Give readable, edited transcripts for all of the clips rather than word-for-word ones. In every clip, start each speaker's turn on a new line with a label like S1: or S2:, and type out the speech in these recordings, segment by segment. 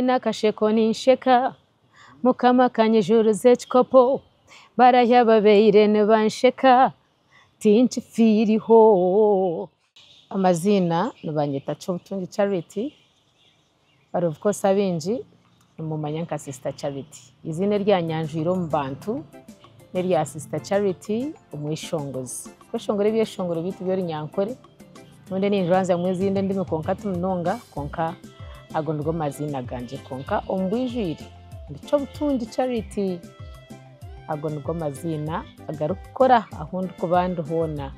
S1: Nyine akasheko ninsheka, Mukama akanyejuruza ekikopo, barahi ababaire nibansheka, tinkifiiriho. Amaziina nibanyeta Kyobutungi Charity, but of course abaingi nimumanya nka Sister Charity. Eiziina eryanyanjwire omu bantu n'erya Sister Charity omweshongozi. Kweshongora ebyeshongoro byaitu by'orunyankore, obundi ninjwanzyamu ezindi endimi kwonka ti munonga kwonka ago nigo maziina gangye kwonka omu bwijwire ndi Kyobutungi Charity. Ago nigo maziina agarikukora ahu ndikuba ndi hoona.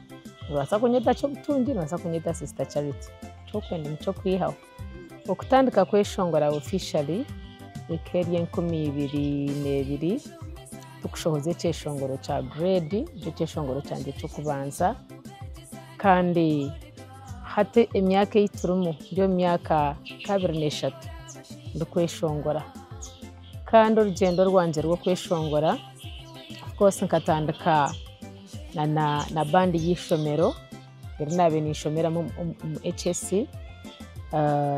S1: Nobaasa kunyeta Kyobutungi, nobaasa kunyeta Sister Charity, eki orikwenda nikyo okwihaho. Okutandika kweshongora officially ekaba eri 2002 tukushohoza ekyeshongoro kya grade nikyo kyeshongoro kyangye ky'okubanza kandi hati emyaka ei turimu ndi omu myaka nka 23 ndikweshongora kandi orugyendo rwangye rw'okweshongora of course nkatandika na band y'eishomero eri naabaire ninshomeramu omu HSC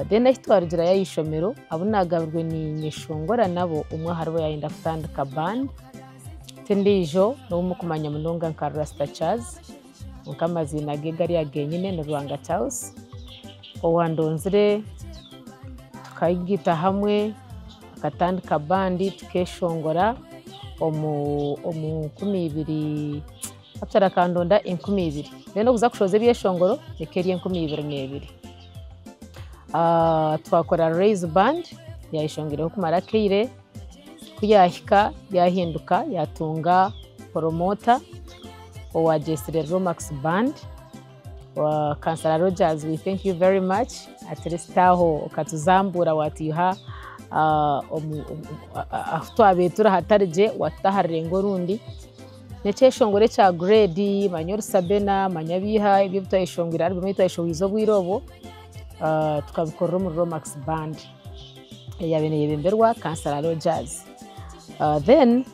S1: then ahi twarugire ah'eishomero abu naagabirwe ninyeshongora nabo omwe aharibo yaayenda kutandika band endiijo n'ou murikumanya munonga nka Rasta Charles kwonka amaziina ge gari agenyine ni Rwanga Charles owandonzire tukagiita hamwe akatandika band tukeshongora omu 2000 actually akandonda 2000 then okuza kushohoza ebyeshongoro ekaba eri 2002. Twakora Raise Band yayeshongireho kumara akaire ku yaahika yaahinduka yaatunga promoter owagyetsire Romax Band. Councillor Rogers, we thank you very much, at least aho okatuzambuura waatwiha ahu twabaire turi hatari gye waatuta aha rurengo orundi. N'ekyeshongoro ekya grade manya orusabena manya biiha ebyo ebi twayeshongwire album ei twayeshongwize obwire obwo tukabikorera omuri Romax Band eyaabaire neeyebemberwa Councillor Rogers. Then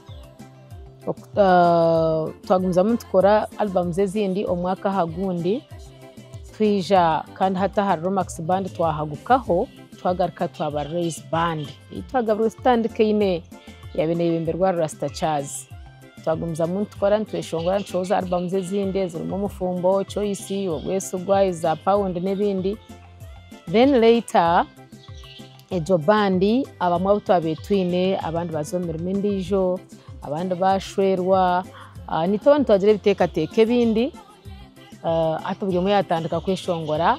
S1: twagumizamu nitukora albums ezindi omwaka aha gundi twija kandi hati ahari Romax Band twahagukaho twagaruka twaba Raise Band ei twagabirwe tutandikaine eyaabaire neeyebemberwa Rasta Charles. Twagumizamu nitukora nitweshongora nitushohoza albums ezindi ezirimu Omufumbo, Choice, Obwesigwa, eza Pound n'ebindi. Then later egyo band abamwe abu twabaire twine abandi baza omu mirimo endiijo, abandi bashwerwa, naitwe abandi twagira ebiteekateeko ebindi, hati buri omwe yaatandika kweshongora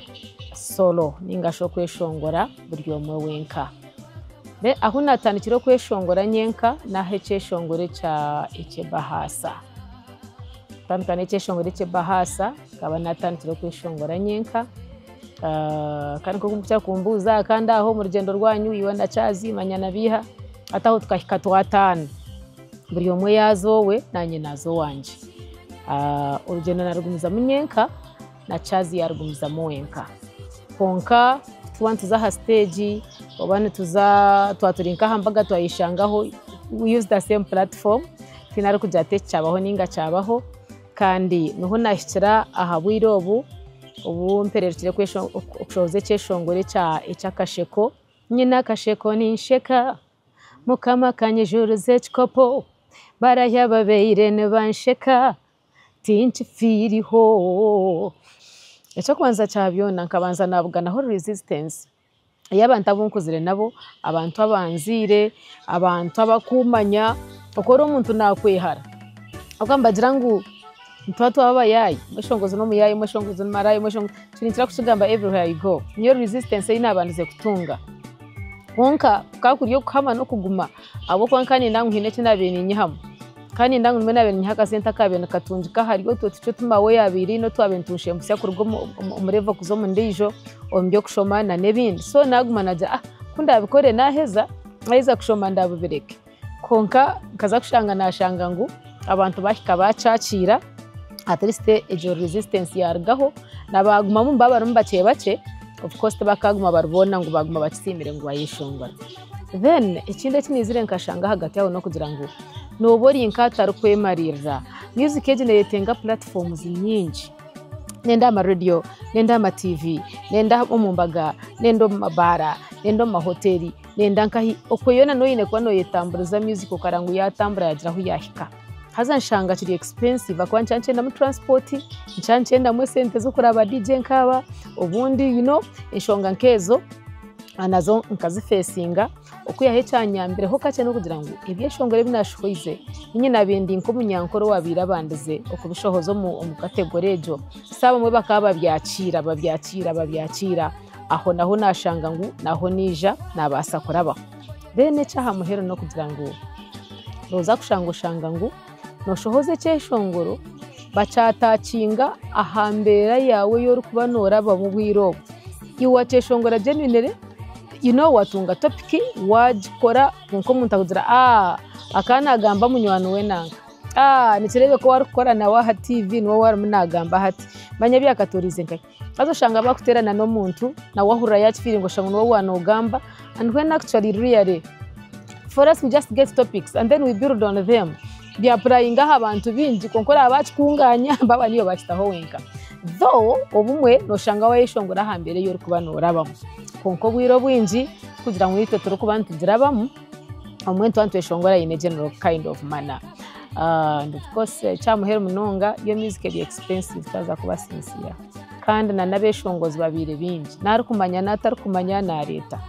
S1: solo ningashi okweshongora buri omwe wenka. Then ahu naatandikire okweshongora nyenka n'aha ekyeshongoro eky'ebahaasa. Kutandika n'ekyeshongoro eky'ebahaasa nkaba naatandikire okweshongora nyenka kandi nk'oku murikukira kumbuuza kandi aho omu rugyendo rwanyu iwe na Charles manya na biiha, hati aho tukahika twataana, buri omwe yaaza owe naanye naaza owangye. Orugyendo naarugumizamu nyenka na Charles yaarugumizamu wenka. Kwonka kutuba nituza aha stage oba nituza twaba turi nk'aha mbaga twayeshangaho, we use the same platform, tihaine arikugira ati eki kyabaho ninga kyabaho kandi niho naahikira aha bwire obu, obu mpererukire kushohoza ekyeshongoro eky'akasheko, nyine akasheko ninsheka, Mukama akanyejuruza ekikopo, barahi ababaire nibansheka, tinkifiiriho. Eky'okubanza kya byona nkabanza naabuganaho resistance ey'abantu abu nkuzire nabo, abantu abanziire, abantu abakumanya, oku ori omuntu naakwehara ahabw'okuba nibagira ngu nituba twaba abayaayi, omweshongozi n'omuyaayi, omweshongozi ni maraaya, ekyo ninkira kukigamba everywhere I go, niyo resistance ei naabandize kutunga. Kwonka kukaba kuri okuhama n'okuguma ahabw'okuba nkaba niinyenda ngu haine eki naabaire ninyihamu, nkaba niinyenda ngu nimwe naabaire ninyiha akasente akaabaire nikatungika ahari otwo tucwe otu maawe yaabaire aine otwabaire nitunshemusya kuruga omu level kuza omu ndiijo omu by'okushoma n'ebindi. So naaguma naagira ku ndaabikore naaheza, naaheza kushoma ndaabibireke. Kwonka nkaza kushanga naashanga ngu abantu baahika baakyakiira at least egyo resistance yaarugaho n'abaagumamu nibaba barimu bakye bakye of course tibakaaguma bari boona ngu baaguma bakisiimire ngu bayeshongora. Then ekindi eki naizire nkashanga ahagati aho n'okugira ngu nooba ori nk'atarikwemariirira, music egi neeyetenga platforms nyingi, nenda aha marediyo, nenda aha ma TV, nenda omu mbaga, nenda omu mabaara, nenda omu mahoteeri. Nenda nkahi okwe yoona noine kuba noyetamburiza music okareba ngu yatambura yagira ahu yahika. Haza nshanga kiri expensive ahakuba nikyo nikyendamu transport, nikyo nikyendamu esente z'okuraba DJ nkaaba obundi you know enshonga nkezo nazo nkazifeesinga. Okwihaho ekyanyambireho kakye n'okugira ngu ebyeshongoro ebi naashohoize niinye naabaire ndi nk'omunyankore owaabaire abandize okubishohoza omu category egyo. So abamwe bakaba babyakiira babyakiira babyakiira aho naho naashanga ngu naho naija naabaasa kurabaho. Then eky'aha muheru n'okugira ngu nooza kushanga oshanga ngu nooshohoza ekyeshongoro bakyataakinga aha mbeera yaawe ei orikuba noorabamu obwire obwo. Iwe wakyeshongora genuinely, you know watunga topic waagikora kwonka omuntu akugira aah akaba naagamba munywani we nanka, aah nikireebeka ou arikukora nawe aha TV niwe ou arimu naagamba hati, manya byakatoorize nkahi. Haza oshanga bakuteerana n'omuntu nawe ahurira yaakifiiringa oshanga niwe waaba noogamba and when actually really for us we just get topics and then we build on them. Byapurayinga aha bantu baingi kwonka oraba baakikunganya baaba niiwe baakitaho wenka. Though obumwe nooshanga waayeshongora aha mbeera ei orikuba noorabamu kwonka obwire obwingi tikugira ngu itwe turikuba nitugirabamu, obumwe nituba nitweshongora in a general kind of manner. And of course eky'aha muheru munonga yo music eri expensive twaza kuba sincere kandi n'abeeshongozi babaire baingi, n'arikumanya n'atarikumanya naareeta.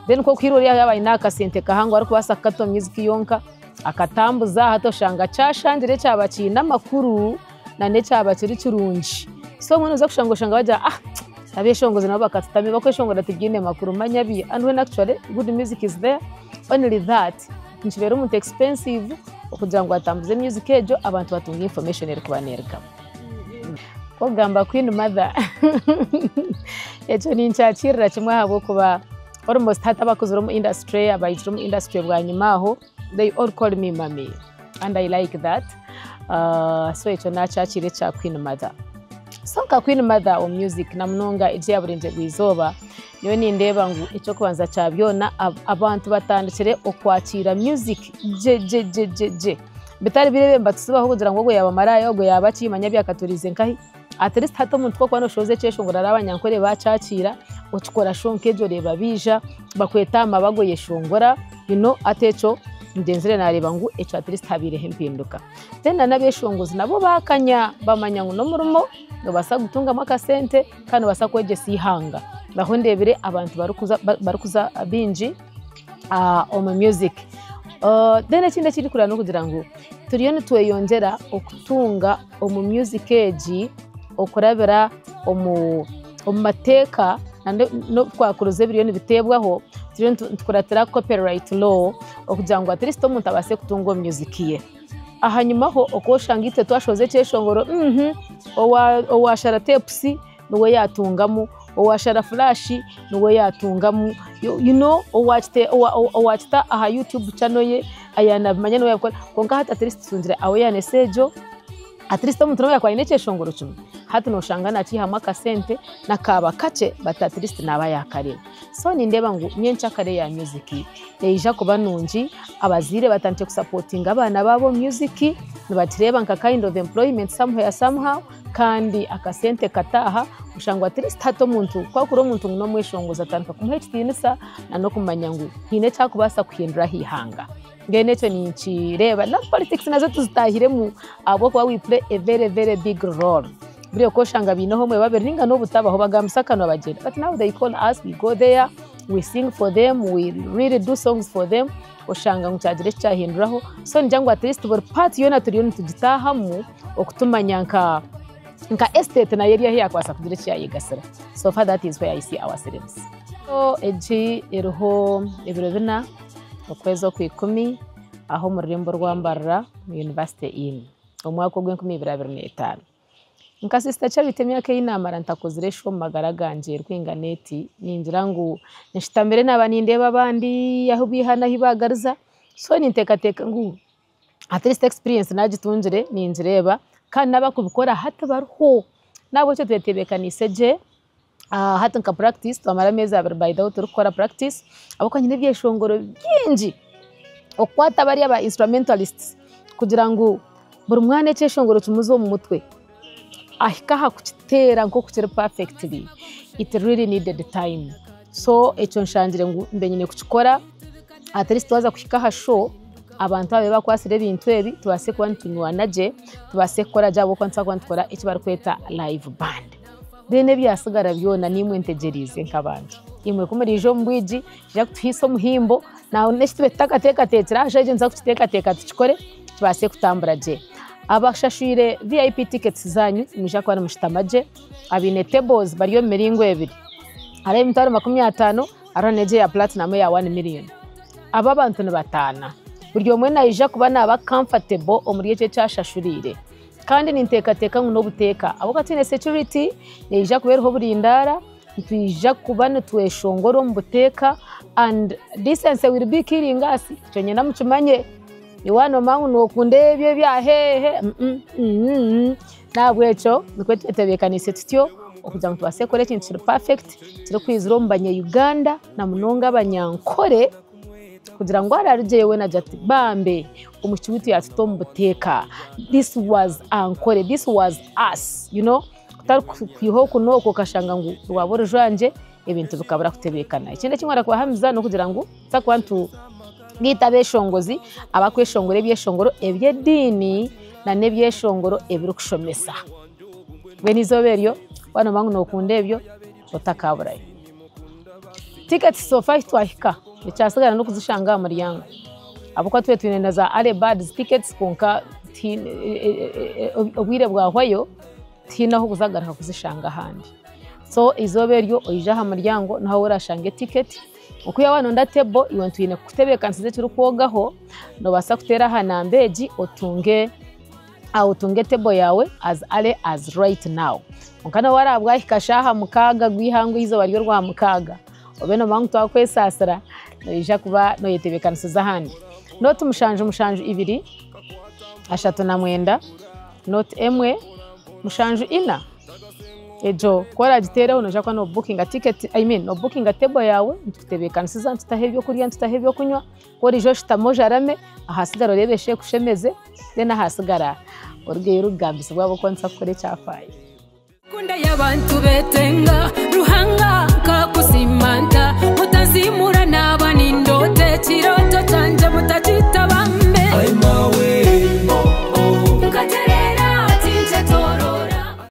S1: Then ku orikuhurira ori yaaba aine akasente kahango arikubaasa kukata omu music yonka akatambuza hati oshanga kyashangire kyaba kiine amakuru n'ekyaba kiri kirungi. So obumwe nooza kushanga oshanga bagira ah abeeshongozi nabo bakatutamya bakweshongora tibyine makuru manya bi and when actually good music is there only that nikibeera omuntu expensive okugira ngu atambuze music egyo abantu batunge information erikuba neerugamu. Ku orikugamba Queen Mother ekyo ninkyakirira kimwe ahabw'okuba almost hati abakuzire omu industry abaizire omu industry bwanyima aho they all call me mummy and I like that so ekyo nakyakira ekya Queen Mother. So nka Queen Mother omu music na munonga egi eya burengyerwa izooba nyowe nindeeba ngu eky'okubanza kya byona abantu batandikire okwakiira music gye gye gye gye gye bitari biri ebi nibatutsibaho kugira ngu ogwo yaaba maraaya ogwo yaaba ki manya byakaturiize nkahi at least hati omuntu ku orikuba nooshohoza ekyeshongoro hariho abanyankore baakyakiira okikora show nk'egyo oreeba baija bakweta aha mabaga oyeshongora you know hati ekyo ngyenzire naareeba ngu ekyo at least habaireho empinduka. Then n'abeeshongozi nabo baakanya bamanya ngu n'omurimo noobaasa kugutungamu akasente kandi noobaasa kwegyesa eihanga. Aho ndeebire abantu barikuza baingi omu music. Then ekindi ekindikureeba n'okugira ngu turiyo nitweyongyera okutunga omu music egi okurabira omu mateeka n'obukwakurizo ebiriyo nibiteebwaho turiyo nitukuratira copyright law okugira ngu at least omuntu abaase kutunga omu music ye. Ahanyumaho oku oshanga itwe twashohoza ekyeshongoro owaashara tapes niwe yaatungamu, owaashara flash niwe yaatungamu, you know owaakita aha YouTube channel ye nabimanya niwe yaabikora kwonka hati at least tutungire awareness egyo at least omuntu nobu yaakuba aine ekyeshongoro kimwe hati nooshanga naakiihamu akasente nakaaba kakye but at least naaba yaakareeba. So nindeeba ngu nyenkyakare eya music neija kuba nungi, abazaire batandikye kusapootinga abaana baabo omu music, nibakireeba nka kind of employment somewhere somehow kandi akasente kataaha oshanga at least hati omuntu ku arikureeba omuntu ngu n'omweshongozi atandika kumuha ekitiinisa n'okumanya ngu haine eki arikubaasa kuhindura aha ihanga. Mbwenu ekyo ninkireeba na politics nazo tuzitaahiremu ahabw'okuba we play a very very big role. Buriya oku oshanga baineho omwe babiri ninga n'obutabaho bagambisa akanwa bagyenda but now they call us we go there we sing for them we really do songs for them oshanga ngu kyagira eki kyahinduraho so ningira ngu at least buri part yoona turiyo nitugitaahamu okutumanya nka nka estate nayo eri ahu yaakubaasa kugira eki yaayegasira. So far that is where I see ourselves. So egi eriho ebiro bina okwezi okwikumi aho omu rurembo rwa Mbarara omu University Inn omwaka ogw'enkumi ibiri abiri n'etaano. Nka Sister Charity emyaka ei naamara ntakozire show omu magara gangye erikwingana eti, ningira ngu nshutamire naaba nindeeba abandi ahu biiha n'ahu baagariza so ninteekateeka ngu at least experience naagitungire ningireeba kandi n'abakubikora hati bariho. Nahabwekyo twetebeekaniise gye hati nka practice twamara ameezi 2 by the way turikukora practice ahabw'okuba nyine ebyeshongoro bingi okukwata bariya aba instrumentalists kugira ngu buri mwana ekyeshongoro kimuze omu mutwe ahike aha kukiteera nk'oku kiri perfectly, it really needed time. So ekyo nshangire ngu mbe nyine kukikora. At least twaza kuhika aha show, abantu ababaire bakwatsire ebintu ebi tubaase kuba nitunywana gye, tubaase kukora gye ahabw'okuba nitubaasa kuba nitukora eki barikweta live band. Then ebyatsigara byona niimwe ntegyereize nk'abantu. Imwe ku muriija omu bwigi, nikiija kutuhaisa omuhimbo, n'eki tubaire tutakateekateekire aha show egyo nituza kukiteekateeka tukikore kibaase kutambura gye. Abashashwire VIP tickets zaanyu nimwija kuba nimushutama gye, abaine tables bari omu miringo ebiri, hariho emitwaro 50, hariho n'egyo eya platinum eya 1 million. Aba abantu nibataana, buri omwe naija kuba naaba comfortable omuri ekyo eki ashashuriire. Kandi ninteekateeka ngu n'obuteeka ahabw'okuba twine security neija kuba eriho oburindaara, nitwija kuba nitweshongora omu buteeka and decency will be killing us, ekyo nyenda mukimanye. Iwe waaba noomanya ngu nookunda ebyo ebya hehe n'ahabw'ekyo nikwo twetebeekaniise tutyo okugira ngu tubaase kukora ekintu kiri perfect kirikwizira omu banya Uganda na munonga abanyankore kugira ngu ararugyeyo weena agire ati bambe omwishiki waitu yaatuta omu buteeka, this was Ankore, this was us, you know kutari kwiha oku n'oku okashanga ngu rwaba orujwangye ebintu bikabura kutebeekana. Ekindi eki nkwenda kubahamiza n'okugira ngu nituza kuba nitugaita abeshongozi abakweshongora ebyeshongoro eby'ediini nana ebyeshongoro ebirikushomesa. Mbwenu eizooba eryo waaba noomanya ngu nookunda ebyo otakaburayo. Tickets so far ahi twahika ekyatsigara n'okuzishanga aha muryango ahabw'okuba twine twine na za early birds tickets kwonka tihaine obwire bwahwayo tihaine ahu okuzagaruka kuzishanga ahandi. So eizooba eryo oije aha muryango niho orashanga etiketi. Okwiha waaba noyenda table iwe twine kukutebeekanisiza ekirikwogaho, noobaasa kuteera aha namba egi otunge otunge table yaawe as early as right now. Kwonka nobu oraaba bwahika shaaha 6 gw'eihangwe eizooba ry'orwamukaaga, obe noomanya ngu twakwesaasira noija kuba nooyetebeekanisiza ahandi. 0 7 7 2 39 0 1 7 4 egyo ku oragiteereho noija kuba noobukinga ticket, I mean noobukinga table yaawe, nitukutebeekanisiza nitutaho ebyokurya nitutaho ebyokunywa, ku oriija oshutame ojarame, ahasigara oreebe esho ekushemeze, then ahasigara orugeyo orikugambisibwa ahabw'okuba nituza kukora ekyafaayo.
S2: Kunda y'abantu betenga Ruhanga nkakusiima nta Mutazimura naaba nindoota ekiroto.